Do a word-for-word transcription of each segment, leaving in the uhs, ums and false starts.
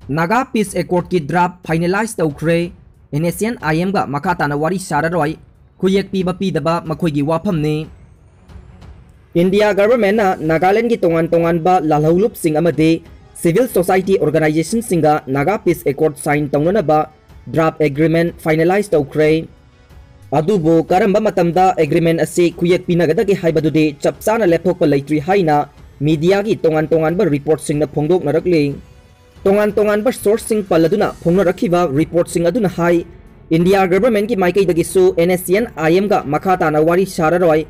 Naga Peace Accord ꯀꯤ draft finalize ꯇꯧꯈ꯭ꯔꯦ꯫ NSCN IM ꯒ ꯃꯈꯥ ꯇꯥꯅ ꯋꯥꯔꯤ ꯁꯥꯔꯔꯣꯏ꯫ ꯈꯨꯌꯦꯛ ꯄꯤꯕ ꯄꯤꯗꯕ ꯃꯈꯣꯏꯒꯤ ꯋꯥꯐꯝꯅꯤ꯫ India Government ꯅ ꯅꯥꯒꯥꯂꯦꯟꯒꯤ ꯇꯣꯉꯥꯟ ꯇꯣꯉꯥꯟꯕ ꯂꯥꯜꯍꯧꯂꯨꯞꯁꯤꯡ ꯑꯃꯗꯤ civil society organization ꯁꯤꯡꯒ Naga Peace Accord sign ꯇꯧꯅꯅꯕ draft agreement finalize ꯇꯧꯈ꯭ꯔꯦ꯫ ꯑꯗꯨꯕꯨ ꯀꯔꯝꯕ ꯃꯇꯝꯗ agreement ꯑꯁꯤ ꯈꯨꯌꯦꯛ ꯄꯤꯅꯒꯗꯒꯦ ꯍꯥꯏꯕꯗꯨꯗꯤ ꯆꯞ ꯆꯥꯅ ꯂꯦꯞꯊꯣꯛꯄ ꯂꯩꯇ꯭ꯔꯤ ꯍꯥꯏꯅ media ꯒꯤ ꯇꯣꯉꯥꯟ ꯇꯣꯉꯥꯟꯕ report ꯁꯤꯡꯅ ꯐꯣꯡꯗꯣꯛꯅꯔꯛꯂꯤ꯫ ꯇꯣꯉꯥꯟ ꯇꯣꯉꯥꯟꯕ source ꯁꯤꯡ ꯄꯜꯂꯗꯨꯅ ꯐꯣꯡꯅꯔꯛꯈꯤꯕ report ꯁꯤꯡ ꯑꯗꯨꯅ ꯍꯥꯏ, India Government ꯀꯤ ꯃꯥꯏꯀꯩꯗꯒꯤꯁꯨ NSCN IM ꯒ ꯃꯈꯥ ꯇꯥꯅ ꯋꯥꯔꯤ ꯁꯥꯔꯔꯣꯏ,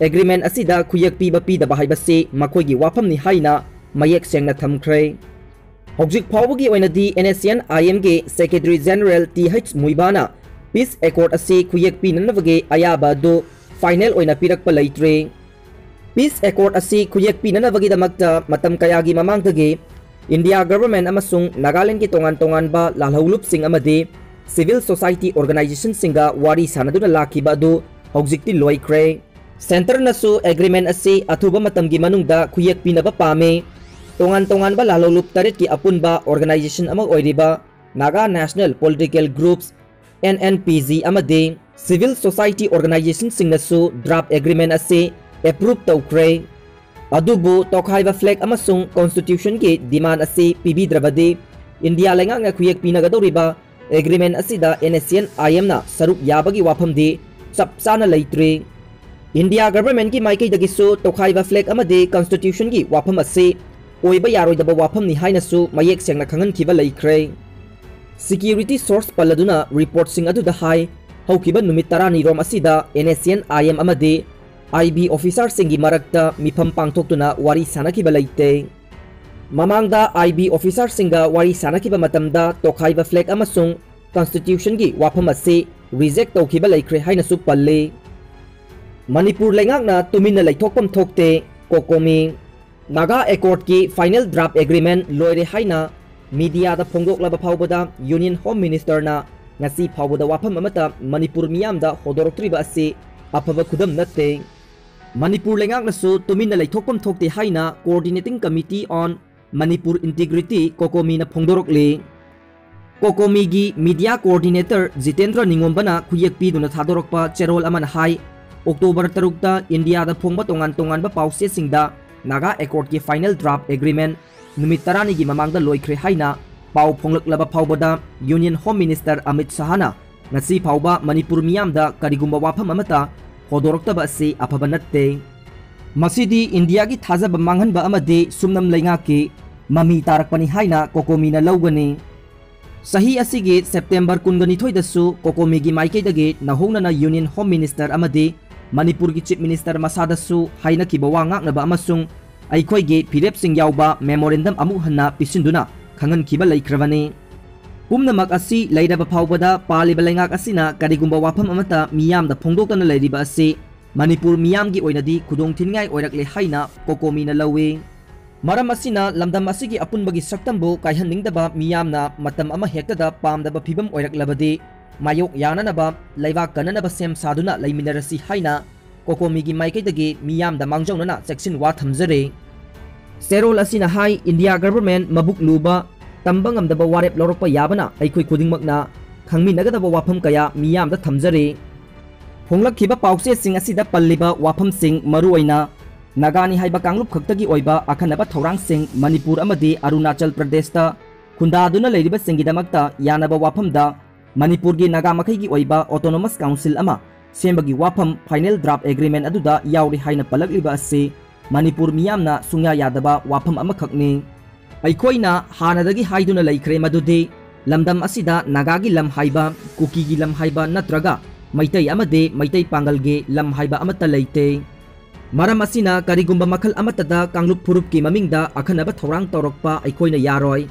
agreement ꯑꯁꯤꯗ ꯈꯨꯌꯦꯛ ꯄꯤꯕ ꯄꯤꯗꯕ ꯍꯥꯏꯕꯁꯤ ꯃꯈꯣꯏꯒꯤ ꯋꯥꯐꯝꯅꯤ ꯍꯥꯏꯅ ꯃꯌꯦꯛ ꯁꯦꯡꯅ ꯊꯝꯈ꯭ꯔꯦ꯫ ꯍꯧꯖꯤꯛ ꯐꯥꯎꯕꯒꯤ ꯑꯣꯏꯅꯗꯤ NSCN IM ꯒꯤ Secretary General ꯇꯤ ꯑꯩꯆ ꯃꯨꯏꯕꯥꯅ peace accord ꯑꯁꯤ ꯈꯨꯌꯦꯛ ꯄꯤꯅꯅꯕꯒꯤ ꯑꯌꯥꯕ ꯑꯗꯨ final ꯑꯣꯏꯅ ꯄꯤꯔꯛꯄ ꯂꯩꯇ꯭ꯔꯤ꯫ Peace accord ꯑꯁꯤ ꯈꯨꯌꯦꯛ ꯄꯤꯅꯅꯕꯒꯤꯗꯃꯛꯇ ꯃꯇꯝ ꯀꯌꯥꯒꯤ ꯃꯃꯥꯡꯗꯒꯤ India Government ꯑꯃꯁꯨꯡ ꯅꯥꯒꯥꯂꯦꯟꯒꯤ ꯇꯣꯉꯥꯟ ꯇꯣꯉꯥꯟꯕ ꯂꯥꯜꯍꯧꯂꯨꯞꯁꯤꯡ ꯑꯃꯗꯤ civil society organization ꯁꯤꯡꯒ ꯋꯥꯔꯤ ꯁꯥꯅꯗꯨꯅ ꯂꯥꯛꯈꯤꯕ ꯑꯗꯨ ꯍꯧꯖꯤꯛꯇꯤ ꯂꯣꯏꯈ꯭ꯔꯦ꯫ Centre ꯅꯁꯨ agreement ꯑꯁꯤ ꯑꯊꯨꯕ ꯃꯇꯝꯒꯤ ꯃꯅꯨꯡꯗ ꯈꯨꯌꯦꯛ ꯄꯤꯅꯕ ꯄꯥꯝꯃꯤ꯫ ꯇꯣꯉꯥꯟ ꯇꯣꯉꯥꯟꯕ ꯂꯥꯜꯍꯧꯂꯨꯞ ꯇꯔꯦꯠꯀꯤ ꯑꯄꯨꯟꯕ organization ꯑꯃ ꯑꯣꯏꯔꯤꯕ Naga National Political Groups, NNPG, ꯑꯃꯗꯤ civil society organization ꯁꯤꯡꯅꯁꯨ draft agreement ꯑꯁꯤ approve ꯇꯧꯈ꯭ꯔꯦ꯫ ꯑꯗꯨꯕꯨ ꯇꯣꯈꯥꯏꯕ flag ꯑꯃꯁꯨꯡ constitution ꯒꯤ demand ꯑꯁꯤ ꯄꯤꯕꯤꯗ꯭ꯔꯕꯗꯤ India ꯂꯩꯉꯥꯛꯅ ꯈꯨꯌꯦꯛ ꯄꯤꯅꯒꯗꯧꯔꯤꯕ agreement ꯑꯁꯤꯗ NSCN IM ꯅ ꯁꯔꯨꯛ ꯌꯥꯕꯒꯤ ꯋꯥꯐꯝꯗꯤ ꯆꯞ ꯆꯥꯅ ꯂꯩꯇ꯭ꯔꯤ꯫ India Government ꯀꯤ ꯃꯥꯏꯀꯩꯗꯒꯤꯁꯨ ꯇꯣꯈꯥꯏꯕ flag ꯑꯃꯗꯤ constitution ꯒꯤ ꯋꯥꯐꯝ ꯑꯁꯤ ꯑꯣꯏꯕ ꯌꯥꯔꯣꯏꯗꯕ ꯋꯥꯐꯝꯅꯤ ꯍꯥꯏꯅꯁꯨ ꯃꯌꯦꯛ ꯁꯦꯡꯅ ꯈꯪꯍꯟꯈꯤꯕ ꯂꯩꯈ꯭ꯔꯦ꯫ Security source ꯄꯜꯂꯗꯨꯅ report ꯁꯤꯡ ꯑꯗꯨꯗ ꯍꯥꯏ, ꯍꯧꯈꯤꯕ ꯅꯨꯃꯤꯠ ꯇꯔꯥꯅꯤ ꯔꯣꯝ ꯑꯁꯤꯗ NSCN IM ꯑꯃꯗꯤ IB officer ꯁꯤꯡꯒꯤ ꯃꯔꯛꯇ ꯃꯤꯐꯝ ꯄꯥꯡꯊꯣꯛꯇꯨꯅ ꯋꯥꯔꯤ ꯁꯥꯅꯈꯤꯕ ꯂꯩꯇꯦ꯫ ꯃꯃꯥꯡꯗ IB officer ꯁꯤꯡꯒ ꯋꯥꯔꯤ ꯁꯥꯅꯈꯤꯕ ꯃꯇꯝꯗ ꯇꯣꯈꯥꯏꯕ flag ꯑꯃꯁꯨꯡ constitution ꯒꯤ ꯋꯥꯐꯝ ꯑꯁꯤ reject ꯇꯧꯈꯤꯕ ꯂꯩꯈ꯭ꯔꯦ ꯍꯥꯏꯅꯁꯨ ꯄꯜꯂꯤ꯫ ꯃꯅꯤꯄꯨꯔ ꯂꯩꯉꯥꯛꯅ ꯇꯨꯃꯤꯟꯅ ꯂꯩꯊꯣꯛꯐꯝ ꯊꯣꯛꯇꯦ, COCOMI꯫ Naga Accord ꯀꯤ final draft agreement ꯂꯣꯏꯔꯦ ꯍꯥꯏꯅ media ꯗ ꯐꯣꯡꯗꯣꯛꯂꯕ ꯐꯥꯎꯕꯗ Union Home Minister ꯅ ꯉꯁꯤ ꯐꯥꯎꯕꯗ ꯋꯥꯐꯝ ꯑꯃꯠꯇ ꯃꯅꯤꯄꯨꯔ ꯃꯤꯌꯥꯝꯗ ꯍꯧꯗꯣꯔꯛꯇ꯭ꯔꯤꯕ ꯑꯁꯤ ꯑꯐꯕ ꯈꯨꯗꯝ ꯅꯠꯇꯦ꯫ ꯃꯅꯤꯄꯨꯔ ꯂꯩꯉꯥꯛꯅꯁꯨ ꯇꯨꯃꯤꯟꯅ ꯂꯩꯊꯣꯛꯐꯝ ꯊꯣꯛꯇꯦ ꯍꯥꯏꯅ Coordinating Committee on Manipur integrity ꯀꯣꯀꯣꯃꯤꯅ ꯐꯣꯡꯗꯣꯔꯛꯂꯤ꯫ ꯀꯣꯀꯣꯃꯤꯒꯤ ꯃꯤꯗꯤꯌꯥ ꯀꯣꯑꯣꯔꯗꯤꯅꯦꯇꯔ ꯖꯤꯇꯦꯟꯗ꯭ꯔ ꯅꯤꯉꯣꯝꯕꯅ ꯈꯨꯌꯦꯛ ꯄꯤꯗꯨꯅ ꯊꯥꯗꯣꯔꯛꯄ ꯆꯦꯔꯣꯜ ꯑꯃꯅ ꯍꯥꯏ, ꯑꯣꯛꯇꯣꯕꯔ ꯇꯔꯨꯛꯇ ꯏꯟꯗꯤꯌꯥꯗ ꯐꯣꯡꯕ ꯇꯣꯉꯥꯟ ꯇꯣꯉꯥꯟꯕ ꯄꯥꯎꯆꯦꯁꯤꯡꯗ ꯅꯥꯒꯥ ꯑꯦꯀꯣꯔꯗꯀꯤ ꯐꯥꯏꯅꯦꯜ ꯗ꯭ꯔꯥꯐ ꯑꯦꯒ꯭ꯔꯤꯃꯦꯟ ꯅꯨꯃꯤꯠ ꯇꯔꯥꯅꯤꯒꯤ ꯃꯃꯥꯡꯗ ꯂꯣꯏꯈ꯭ꯔꯦ ꯍꯥꯏꯅ ꯄꯥꯎ ꯐꯣꯡꯂꯛꯂꯕ ꯐꯥꯎꯕꯗ ꯌꯨꯅꯤꯌꯟ ꯍꯣꯝ ꯃꯤꯅꯤꯁꯇꯔ ꯑꯃꯤꯠ ꯁꯍꯥꯅ ꯉꯁꯤ ꯐꯥꯎꯕ ꯃꯅꯤꯄꯨꯔ ꯃꯤꯌꯥꯝꯗ ꯀꯔꯤꯒꯨꯝꯕ ꯋꯥꯐꯝ ꯑꯃꯠꯇ ꯍꯣꯗꯣꯔꯛꯇꯕ ꯑꯁꯤ ꯑꯐꯕ ꯅꯠꯇꯦ꯫ ꯃꯁꯤꯗꯤ ꯏꯟꯗꯤꯌꯥꯒꯤ ꯊꯥꯖꯕ ꯃꯥꯡꯍꯟꯕ ꯑꯃꯗꯤ ꯁꯨꯝꯅꯝ ꯂꯩꯉꯥꯛꯀꯤ ꯃꯃꯤ ꯇꯥꯔꯛꯄꯅꯤ ꯍꯥꯏꯅ ꯀꯣꯀꯣꯃꯤꯅ ꯂꯧꯒꯅꯤ꯫ ꯆꯍꯤ ꯑꯁꯤꯒꯤ ꯁꯦꯞꯇꯦꯝꯕꯔ ꯀꯨꯟꯒ ꯅꯤꯊꯣꯏꯗꯁꯨ ꯀꯣꯀꯣꯃꯤꯒꯤ ꯃꯥꯏꯀꯩꯗꯒꯤ ꯅꯧꯍꯧꯅꯅ ꯌꯨꯅꯤꯌꯟ ꯍꯣꯝ ꯃꯤꯅꯤꯁꯇꯔ ꯑꯃꯗꯤ ꯃꯅꯤꯄꯨꯔꯒꯤ ꯆꯤꯐ ꯃꯤꯅꯤꯁꯇꯔ ꯃꯁꯥꯗꯁꯨ ꯍꯥꯏꯅꯈꯤꯕ ꯋꯥ ꯉꯥꯛꯅꯕ ꯑꯃꯁꯨꯡ ꯑꯩꯈꯣꯏꯒꯤ ꯐꯤꯔꯦꯞꯁꯤꯡ ꯌꯥꯎꯕ ꯃꯦꯃꯣꯔꯦꯟꯗꯝ ꯑꯃꯨꯛ ꯍꯟꯅ ꯄꯤꯁꯤꯟꯗꯨꯅ ꯈꯪꯍꯟꯈꯤꯕ ꯂꯩꯈ꯭ꯔꯕꯅꯤ꯫ ꯄꯨꯝꯅꯃꯛ ꯑꯁꯤ ꯂꯩꯔꯕ ꯐꯥꯎꯕꯗ ꯄꯥꯜꯂꯤꯕ ꯂꯩꯉꯥꯛ ꯑꯁꯤꯅ ꯀꯔꯤꯒꯨꯝꯕ ꯋꯥꯐꯝ ꯑꯃꯠꯇ ꯃꯤꯌꯥꯝꯗ ꯐꯣꯡꯗꯣꯛꯇꯅ ꯂꯩꯔꯤꯕ ꯑꯁꯤ ꯃꯅꯤꯄꯨꯔ ꯃꯤꯌꯥꯝꯒꯤ ꯑꯣꯏꯅꯗꯤ ꯈꯨꯗꯣꯡ ꯊꯤꯅꯤꯡꯉꯥꯏ ꯑꯣꯏꯔꯛꯂꯦ ꯍꯥꯏꯅ ꯀꯣꯀꯣꯃꯤꯅ ꯂꯧꯏ꯫ ꯃꯔꯝ ꯑꯁꯤꯅ ꯂꯝꯗꯝ ꯑꯁꯤꯒꯤ ꯑꯄꯨꯟꯕꯒꯤ ꯁꯛꯇꯝꯕꯨ ꯀꯥꯏꯍꯟꯅꯤꯡꯗꯕ ꯃꯤꯌꯥꯝꯅ ꯃꯇꯝ ꯑꯃ ꯍꯦꯛꯇꯗ ꯄꯥꯝꯗꯕ ꯐꯤꯕꯝ ꯑꯣꯏꯔꯛꯂꯕꯗꯤ ꯃꯥꯌꯣꯛ ꯌꯥꯅꯅꯕ ꯂꯩꯕꯥꯛ ꯀꯟꯅꯅꯕ ꯁꯦꯝ ꯁꯥꯗꯨꯅ ꯂꯩꯃꯤꯟꯅꯔꯁꯤ ꯍꯥꯏꯅ ꯀꯣꯀꯣꯃꯤꯒꯤ ꯃꯥꯏꯀꯩꯗꯒꯤ ꯃꯤꯌꯥꯝꯗ ꯃꯥꯡꯖꯧꯅꯅ ꯆꯦꯛꯁꯤꯟ ꯋꯥ ꯊꯝꯖꯔꯤ꯫ ꯆꯦꯔꯣꯜ ꯑꯁꯤꯅ ꯍꯥꯏ, ꯏꯟꯗꯤꯌꯥ ꯒꯚꯔꯟꯃꯦꯟꯠ ꯃꯕꯨꯛ ꯂꯨꯕ, ꯇꯝꯕ ꯉꯝꯗꯕ ꯋꯥꯔꯦꯞ ꯂꯧꯔꯛꯄ ꯌꯥꯕꯅ ꯑꯩꯈꯣꯏ ꯈꯨꯗꯤꯡꯃꯛꯅ ꯈꯪꯃꯤꯟꯅꯒꯗꯕ ꯋꯥꯐꯝ ꯀꯌꯥ ꯃꯤꯌꯥꯝꯗ ꯊꯝꯖꯔꯤ꯫ ꯐꯣꯡꯂꯛꯈꯤꯕ ꯄꯥꯎꯆꯦꯁꯤꯡ ꯑꯁꯤꯗ ꯄꯜꯂꯤꯕ ꯋꯥꯐꯝꯁꯤꯡ, ꯃꯔꯨꯑꯣꯏꯅ ꯅꯥꯒꯥꯅꯤ ꯍꯥꯏꯕ ꯀꯥꯡꯂꯨꯞ ꯈꯛꯇꯒꯤ ꯑꯣꯏꯕ ꯑꯈꯟꯅꯕ ꯊꯧꯔꯥꯡꯁꯤꯡ ꯃꯅꯤꯄꯨꯔ ꯑꯃꯗꯤ ꯑꯔꯨꯅꯥꯆꯜ ꯄ꯭ꯔꯗꯦꯁꯇ ꯈꯨꯟꯗꯥꯗꯨꯅ ꯂꯩꯔꯤꯕꯁꯤꯡꯒꯤꯗꯃꯛꯇ ꯌꯥꯅꯕ ꯋꯥꯐꯝꯗ ꯃꯅꯤꯄꯨꯔꯒꯤ ꯅꯥꯒꯥ ꯃꯈꯩꯒꯤ ꯑꯣꯏꯕ ꯑꯣꯇꯣꯅꯣꯃꯁ ꯀꯥꯎꯟꯁꯤꯜ ꯑꯃ ꯁꯦꯝꯕꯒꯤ ꯋꯥꯐꯝ ꯐꯥꯏꯅꯦꯜ ꯗ꯭ꯔꯥꯐ ꯑꯦꯒ꯭ꯔꯤꯃꯦꯟ ꯑꯗꯨꯗ ꯌꯥꯎꯔꯤ ꯍꯥꯏꯅ ꯄꯜꯂꯛꯂꯤꯕ ꯑꯁꯤ ꯃꯅꯤꯄꯨꯔ ꯃꯤꯌꯥꯝꯅ ꯁꯨꯡꯌꯥ ꯌꯥꯗꯕ ꯋꯥꯐꯝ ꯑꯃꯈꯛꯅꯤ꯫ ꯑꯩꯈꯣꯏꯅ ꯍꯥꯟꯅꯗꯒꯤ ꯍꯥꯏꯗꯨꯅ ꯂꯩꯈ꯭ꯔꯦ ꯃꯗꯨꯗꯤ ꯂꯝꯗꯝ ꯑꯁꯤꯗ ꯅꯥꯒꯥꯒꯤ ꯂꯝ ꯍꯥꯏꯕ, ꯀꯨꯀꯤꯒꯤ ꯂꯝ ꯍꯥꯏꯕ ꯅꯠꯇ꯭ꯔꯒ ꯃꯩꯇꯩ ꯑꯃꯗꯤ ꯃꯩꯇꯩ ꯄꯥꯡꯒꯜꯒꯤ ꯂꯝ ꯍꯥꯏꯕ ꯑꯃꯠꯇ ꯂꯩꯇꯦ꯫ ꯃꯔꯝ ꯑꯁꯤꯅ ꯀꯔꯤꯒꯨꯝꯕ ꯃꯈꯜ ꯑꯃꯠꯇꯗ ꯀꯥꯡꯂꯨꯞ ꯐꯨꯔꯨꯞꯀꯤ ꯃꯃꯤꯡꯗ ꯑꯈꯟꯅꯕ ꯊꯧꯔꯥꯡ ꯇꯧꯔꯛꯄ ꯑꯩꯈꯣꯏꯅ ꯌꯥꯔꯣꯏ꯫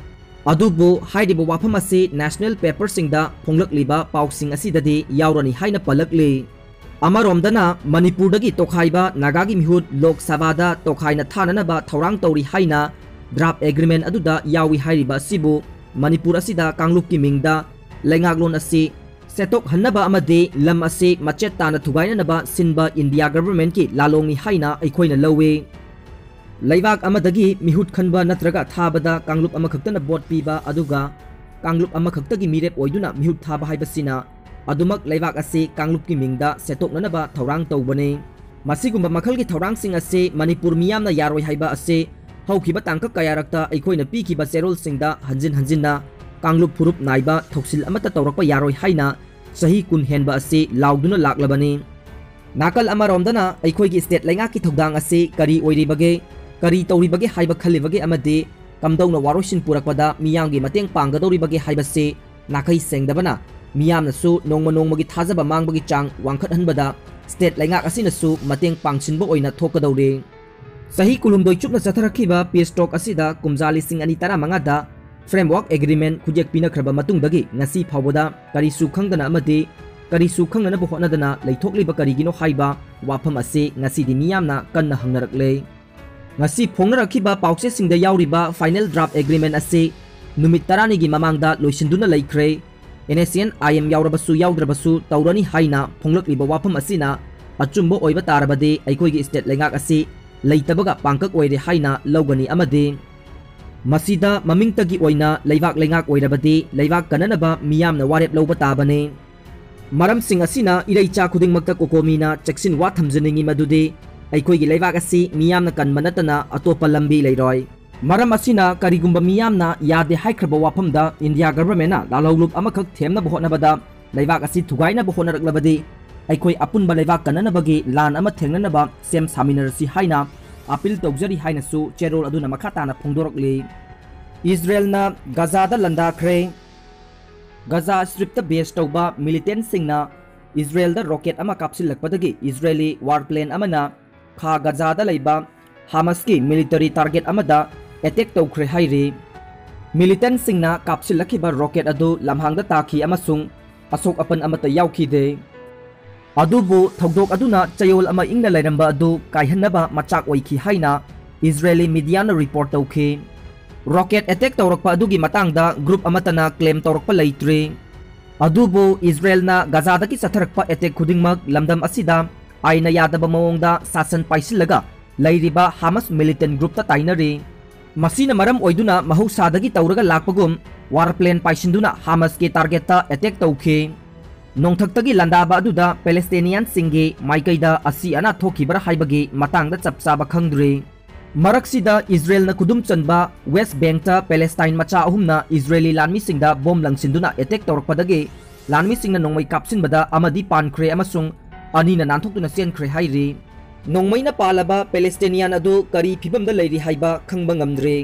ꯑꯗꯨꯕꯨ ꯍꯥꯏꯔꯤꯕ ꯋꯥꯐꯝ ꯑꯁꯤ ꯅꯦꯁꯅꯦꯜ ꯄꯦꯄꯔꯁꯤꯡꯗ ꯐꯣꯡꯂꯛꯂꯤꯕ ꯄꯥꯎꯁꯤꯡ ꯑꯁꯤꯗꯗꯤ ꯌꯥꯎꯔꯅꯤ ꯍꯥꯏꯅ ꯄꯜꯂꯛꯂꯤ꯫ ꯑꯃꯔꯣꯝꯗꯅ ꯃꯅꯤꯄꯨꯔꯗꯒꯤ ꯇꯣꯈꯥꯏꯕ ꯅꯥꯒꯥꯒꯤ ꯃꯤꯍꯨꯠ ꯂꯣꯛ ꯁꯚꯥꯗ ꯇꯣꯈꯥꯏꯅ ꯊꯥꯅꯅꯕ ꯊꯧꯔꯥꯡ ꯇꯧꯔꯤ ꯍꯥꯏꯅ ꯗ꯭ꯔꯥꯐ ꯑꯦꯒ꯭ꯔꯤꯃꯦꯟ ꯑꯗꯨꯗ ꯌꯥꯎꯏ ꯍꯥꯏꯔꯤꯕ ꯑꯁꯤꯕꯨ ꯃꯅꯤꯄꯨꯔ ꯑꯁꯤꯗ ꯀꯥꯡꯂꯨꯞꯀꯤ ꯃꯤꯡꯗ ꯂꯩꯉꯥꯛꯂꯣꯟ ꯑꯁꯤ ꯁꯦꯠꯇꯣꯛꯍꯟꯅꯕ ꯑꯃꯗꯤ ꯂꯝ ꯑꯁꯤ ꯃꯆꯦꯠ ꯇꯥꯅ ꯊꯨꯒꯥꯏꯅꯅꯕ ꯁꯤꯟꯕ ꯏꯟꯗꯤꯌꯥ ꯒꯚꯔꯟꯃꯦꯟꯠꯀꯤ ꯂꯥꯂꯣꯡꯅꯤ ꯍꯥꯏꯅ ꯑꯩꯈꯣꯏꯅ ꯂꯧꯏ꯫ ꯂꯩꯕꯥꯛ ꯑꯃꯗꯒꯤ ꯃꯤꯍꯨꯠ ꯈꯟꯕ ꯅꯠꯇ꯭ꯔꯒ ꯊꯥꯕꯗ ꯀꯥꯡꯂꯨꯞ ꯑꯃꯈꯛꯇꯅ ꯚꯣꯠ ꯄꯤꯕ, ꯑꯗꯨꯒ ꯀꯥꯡꯂꯨꯞ ꯑꯃꯈꯛꯇꯒꯤ ꯃꯤꯔꯦꯞ ꯑꯣꯏꯗꯨꯅ ꯃꯤꯍꯨꯠ ꯊꯥꯕ ꯍꯥꯏꯕꯁꯤꯅ ꯑꯗꯨꯃꯛ ꯂꯩꯕꯥꯛ ꯑꯁꯤ ꯀꯥꯡꯂꯨꯞꯀꯤ ꯃꯤꯡꯗ ꯁꯦꯠꯇꯣꯛꯅꯅꯕ ꯊꯧꯔꯥꯡ ꯇꯧꯕꯅꯤ꯫ ꯃꯁꯤꯒꯨꯝꯕ ꯃꯈꯜꯒꯤ ꯊꯧꯔꯥꯡꯁꯤꯡ ꯑꯁꯤ ꯃꯅꯤꯄꯨꯔ ꯃꯤꯌꯥꯝꯅ ꯌꯥꯔꯣꯏ ꯍꯥꯏꯕ ꯑꯁꯤ ꯍꯧꯈꯤꯕ ꯇꯥꯡꯀꯛ ꯀꯌꯥꯔꯛꯇ ꯑꯩꯈꯣꯏꯅ ꯄꯤꯈꯤꯕ ꯆꯦꯔꯣꯜꯁꯤꯡꯗ ꯍꯟꯖꯤꯟ ꯍꯟꯖꯤꯟꯅ ꯀꯥꯡꯂꯨꯞ ꯐꯨꯔꯨꯞ ꯅꯥꯏꯕ ꯊꯧꯁꯤꯜ ꯑꯃꯠꯇ ꯇꯧꯔꯛꯄ ꯌꯥꯔꯣꯏ ꯍꯥꯏꯅ ꯆꯍꯤ ꯀꯨꯟ ꯍꯦꯟꯕ ꯑꯁꯤ ꯂꯥꯎꯗꯨꯅ ꯂꯥꯛꯂꯕꯅꯤ꯫ ꯅꯥꯀꯜ ꯑꯃꯔꯣꯝꯗꯅ ꯑꯩꯈꯣꯏꯒꯤ state ꯂꯩꯉꯥꯛꯀꯤ ꯊꯧꯗꯥꯡ ꯑꯁꯤ ꯀꯔꯤ ꯑꯣꯏꯔꯤꯕꯒꯦ, ꯀꯔꯤ ꯇꯧꯔꯤꯕꯒꯦ ꯍꯥꯏꯕ ꯈꯜꯂꯤꯕꯒꯦ ꯑꯃꯗꯤ ꯀꯝꯗꯧꯅ ꯋꯥꯔꯣꯏꯁꯤꯟ ꯄꯨꯔꯛꯄꯗ ꯃꯤꯌꯥꯝꯒꯤ ꯃꯇꯦꯡ ꯄꯥꯡꯒꯗꯧꯔꯤꯕꯒꯦ ꯍꯥꯏꯕꯁꯤ ꯅꯥꯈꯩ ꯁꯦꯡꯗꯕꯅ ꯃꯤꯌꯥꯝꯅꯁꯨ ꯅꯣꯡꯃ ꯅꯣꯡꯃꯒꯤ ꯊꯥꯖꯕ ꯃꯥꯡꯕꯒꯤ ꯆꯥꯡ ꯋꯥꯡꯈꯠꯍꯟꯕꯗ state ꯂꯩꯉꯥꯛ ꯑꯁꯤꯅꯁꯨ ꯃꯇꯦꯡ ꯄꯥꯡꯁꯤꯟꯕ ꯑꯣꯏꯅ ꯊꯣꯛꯀꯗꯧꯔꯤ꯫ ꯆꯍꯤ ꯀꯨꯟꯍꯨꯝꯗꯣꯏ ꯆꯨꯞꯅ ꯆꯠꯊꯔꯛꯈꯤꯕ peace talk ꯑꯁꯤꯗ ꯀꯨꯝꯖꯥ ꯂꯤꯁꯤꯡ ꯑꯅꯤ ꯇꯔꯥꯃꯉꯥꯗ framework agreement ꯈꯨꯌꯦꯛ ꯄꯤꯅꯈ꯭ꯔꯕ ꯃꯇꯨꯡꯗꯒꯤ ꯉꯁꯤ ꯐꯥꯎꯕꯗ ꯀꯔꯤꯁꯨ ꯈꯪꯗꯅ ꯑꯃꯗꯤ ꯀꯔꯤꯁꯨ ꯈꯪꯅꯅꯕ ꯍꯣꯠꯅꯗꯅ ꯂꯩꯊꯣꯛꯂꯤꯕ ꯀꯔꯤꯒꯤꯅꯣ ꯍꯥꯏꯕ ꯋꯥꯐꯝ ꯑꯁꯤ ꯉꯁꯤꯗꯤ ꯃꯤꯌꯥꯝꯅ ꯀꯟꯅ ꯍꯪꯅꯔꯛꯂꯦ꯫ ꯉꯁꯤ ꯐꯣꯡꯅꯔꯛꯈꯤꯕ ꯄꯥꯎꯆꯦꯁꯤꯡꯗ ꯌꯥꯎꯔꯤꯕ final draft agreement ꯑꯁꯤ ꯅꯨꯃꯤꯠ ꯇꯔꯥꯅꯤꯒꯤ ꯃꯃꯥꯡꯗ ꯂꯣꯏꯁꯤꯟꯗꯨꯅ ꯂꯩꯈ꯭ꯔꯦ꯫ NSCN-IM ꯌꯥꯎꯔꯕꯁꯨ ꯌꯥꯎꯗ꯭ꯔꯕꯁꯨ ꯇꯧꯔꯅꯤ ꯍꯥꯏꯅ ꯐꯣꯡꯂꯛꯂꯤꯕ ꯋꯥꯐꯝ ꯑꯁꯤꯅ ꯑꯆꯨꯝꯕ ꯑꯣꯏꯕ ꯇꯥꯔꯕꯗꯤ ꯑꯩꯈꯣꯏꯒꯤ state ꯂꯩꯉꯥꯛ ꯑꯁꯤ ꯂꯩꯇꯕꯒ ꯄꯥꯡꯀꯛ ꯑꯣꯏꯔꯦ ꯍꯥꯏꯅ ꯂꯧꯒꯅꯤ ꯑꯃꯗꯤ ꯃꯁꯤꯗ ꯃꯃꯤꯡꯇꯒꯤ ꯑꯣꯏꯅ ꯂꯩꯕꯥꯛ ꯂꯩꯉꯥꯛ ꯑꯣꯏꯔꯕꯗꯤ ꯂꯩꯕꯥꯛ ꯀꯟꯅꯅꯕ ꯃꯤꯌꯥꯝꯅ ꯋꯥꯔꯦꯞ ꯂꯧꯕ ꯇꯥꯕꯅꯤ꯫ ꯃꯔꯝꯁꯤꯡ ꯑꯁꯤꯅ ꯏꯔꯩꯆꯥ ꯈꯨꯗꯤꯡꯃꯛꯇ ꯀꯣꯀꯣꯃꯤꯅ ꯆꯦꯛꯁꯤꯟ ꯋꯥ ꯊꯝꯖꯅꯤꯡꯉꯤ ꯃꯗꯨꯗꯤ ꯑꯩꯈꯣꯏꯒꯤ ꯂꯩꯕꯥꯛ ꯑꯁꯤ ꯃꯤꯌꯥꯝꯅ ꯀꯟꯕ ꯅꯠꯇꯅ ꯑꯇꯣꯞꯄ ꯂꯝꯕꯤ ꯂꯩꯔꯣꯏ꯫ ꯃꯔꯝ ꯑꯁꯤꯅ ꯀꯔꯤꯒꯨꯝꯕ ꯃꯤꯌꯥꯝꯅ ꯌꯥꯗꯦ ꯍꯥꯏꯈ꯭ꯔꯕ ꯋꯥꯐꯝꯗ India government-ꯅ ꯂꯥꯜꯍꯧꯂꯨꯞ ꯑꯃꯈꯛ ꯊꯦꯝꯅꯕ ꯍꯣꯠꯅꯕꯗ ꯂꯩꯕꯥꯛ ꯑꯁꯤ ꯊꯨꯒꯥꯏꯅꯕ ꯍꯣꯠꯅꯔꯛꯂꯕꯗꯤ ꯑꯩꯈꯣꯏ ꯑꯄꯨꯟꯕ ꯂꯩꯕꯥꯛ ꯀꯟꯅꯅꯕꯒꯤ ꯂꯥꯟ ꯑꯃ ꯊꯦꯡꯅꯅꯕ ꯁꯦꯝ ꯁꯥꯃꯤꯟꯅꯔꯁꯤ ꯍꯥꯏꯅ appeal ꯇꯧꯖꯔꯤ ꯍꯥꯏꯅꯁꯨ ꯆꯦꯔꯣꯜ ꯑꯗꯨꯅ ꯃꯈꯥ ꯇꯥꯅ ꯐꯣꯡꯗꯣꯔꯛꯂꯤ꯫ ꯏꯖꯔꯦꯜꯅ ꯒꯖꯥꯗ ꯂꯥꯟꯗꯥꯈ꯭ꯔꯦ꯫ ꯒꯖꯥ Strip-ꯇ base ꯇꯧꯕ militant-ꯁꯤꯡꯅ ꯏꯖꯔꯦꯜꯗ rocket ꯑꯃ ꯀꯥꯞꯁꯤꯜꯂꯛꯄꯗꯒꯤ Israeli war plane ꯑꯃꯅ ꯈꯥ ꯒꯖꯥꯗ ꯂꯩꯕ ꯍꯥꯃꯁꯀꯤ military target ꯑꯃꯗ attack ꯇꯧꯈ꯭ꯔꯦ ꯍꯥꯏꯔꯤ꯫ Militant-ꯁꯤꯡꯅ ꯀꯥꯞꯁꯤꯜꯂꯛꯈꯤꯕ rocket ꯑꯗꯨ ꯂꯝꯍꯥꯡꯗ ꯇꯥꯈꯤ ꯑꯃꯁꯨꯡ ꯑꯁꯣꯛ ꯑꯄꯟ ꯑꯃꯠꯇ ꯌꯥꯎꯈꯤꯗꯦ꯫ ꯑꯗꯨꯕꯨ ꯊꯧꯗꯣꯛ ꯑꯗꯨꯅ ꯆꯌꯣꯜ ꯑꯃ ꯏꯪꯅ ꯂꯩꯔꯝꯕ ꯑꯗꯨ ꯀꯥꯏꯍꯟꯅꯕ ꯃꯆꯥꯛ ꯑꯣꯏꯈꯤ ꯍꯥꯏꯅ Israeli media-ꯅ report ꯇꯧꯈꯤ꯫ Rocket attack ꯇꯧꯔꯛꯄ ꯑꯗꯨꯒꯤ ꯃꯇꯥꯡꯗ group ꯑꯃꯠꯇꯅ claim ꯇꯧꯔꯛꯄ ꯂꯩꯇ꯭ꯔꯤ꯫ ꯑꯗꯨꯕꯨ ꯏꯖꯔꯦꯜꯅ ꯒꯖꯥꯗꯒꯤ ꯆꯠꯊꯔꯛꯄ attack ꯈꯨꯗꯤꯡꯃꯛ ꯂꯝꯗꯝ ꯑꯁꯤꯗ ꯑꯥꯏꯟꯅ ꯌꯥꯗꯕ ꯃꯑꯣꯡꯗ ꯁꯥꯁꯟ ꯄꯥꯏꯁꯤꯜꯂꯒ ꯂꯩꯔꯤꯕ ꯍꯥꯃꯁ ꯃꯤꯂꯤꯇꯦꯟ ꯒ꯭ꯔꯨꯞꯇ ꯇꯥꯏꯅꯔꯤ꯫ ꯃꯁꯤꯅ ꯃꯔꯝ ꯑꯣꯏꯗꯨꯅ ꯃꯍꯧꯁꯥꯗꯒꯤ ꯇꯧꯔꯒ ꯂꯥꯛꯄꯒꯨꯝ ꯋꯥꯔ ꯄ꯭ꯂꯦꯟ ꯄꯥꯏꯁꯤꯟꯗꯨꯅ ꯍꯥꯃꯁꯀꯤ ꯇꯥꯔꯒꯦꯠꯇ ꯑꯦꯇꯦꯛ ꯇꯧꯈꯤ꯫ ꯅꯣꯡꯊꯛꯇꯒꯤ ꯂꯥꯟꯗꯥꯕ ꯑꯗꯨꯗ ꯄꯦꯂꯦꯁꯇꯦꯅꯤꯌꯥꯟꯁꯤꯡꯒꯤ ꯃꯥꯏꯀꯩꯗ ꯑꯁꯤ ꯑꯅꯥ ꯊꯣꯛꯈꯤꯕ꯭ꯔꯥ ꯍꯥꯏꯕꯒꯤ ꯃꯇꯥꯡꯗ ꯆꯞ ꯆꯥꯕ ꯈꯪꯗ꯭ꯔꯤ꯫ ꯃꯔꯛꯁꯤꯗ ꯏꯖꯔꯦꯜꯅ ꯈꯨꯗꯨꯝ ꯆꯟꯕ ꯋꯦꯁ ꯕꯦꯡꯛꯇ ꯄꯦꯂꯦꯁꯇꯥꯏꯟ ꯃꯆꯥ ꯑꯍꯨꯝꯅ ꯏꯖꯔꯦꯂꯤ ꯂꯥꯟꯃꯤꯁꯤꯡꯗ ꯕꯣꯝ ꯂꯪꯁꯤꯟꯗꯨꯅ ꯑꯦꯇꯦꯛ ꯇꯧꯔꯛꯄꯗꯒꯤ ꯂꯥꯟꯃꯤꯁꯤꯡꯅ ꯅꯣꯡꯃꯩ ꯀꯥꯞꯁꯤꯟꯕꯗ ꯑꯃꯗꯤ ꯄꯥꯟꯈ꯭ꯔꯦ ꯑꯃꯁꯨꯡ ꯑꯅꯤꯅ ꯅꯥꯟꯊꯣꯛꯇꯨꯅ ꯆꯦꯟꯈ꯭ꯔꯦ ꯍꯥꯏꯔꯤ꯫ ꯅꯣꯡꯃꯩꯅ ꯄꯥꯜꯂꯕ ꯄꯦꯂꯦꯁꯇꯦꯅꯤꯌꯥꯟ ꯑꯗꯨ ꯀꯔꯤ ꯐꯤꯕꯝꯗ ꯂꯩꯔꯤ ꯍꯥꯏꯕ ꯈꯪꯕ ꯉꯝꯗ꯭ꯔꯤ꯫